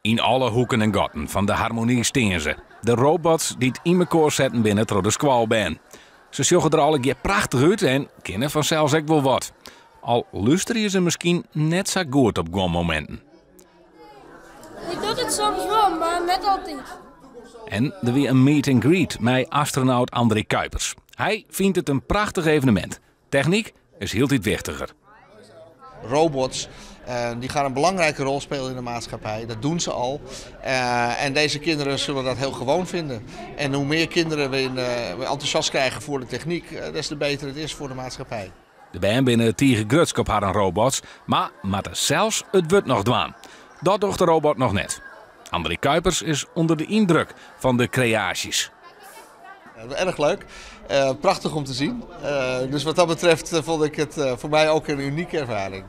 Yn alle hoeken en gatten fan de Harmonie stean se. De robots dy't yn mekoar setten binne troch de skoalbern. Se sjogge der allegear prachtich út en kinne fansels ek wol wat. Al lústerje se miskien net sa goed op guon mominten. Hy docht it soms wol, mar net altyd. En der wie in meet and greet mei astronaut André Kuipers. Hy fynt it in prachtich evenemint. Technyk is hieltyd wichtiger. Robots die gaan een belangrijke rol spelen in de maatschappij. Dat doen ze al. En deze kinderen zullen dat heel gewoon vinden. En hoe meer kinderen we enthousiast krijgen voor de techniek, des te beter het is voor de maatschappij. De bern binne tige grutsk op harren robots, mar moatte sels it wurd noch dwaan. Dat docht de robot noch net. André Kuipers is ûnder de yndruk fan de kreaasjes. Erg leuk. Prachtig om te zien. Dus wat dat betreft vond ik het voor mij ook een unieke ervaring.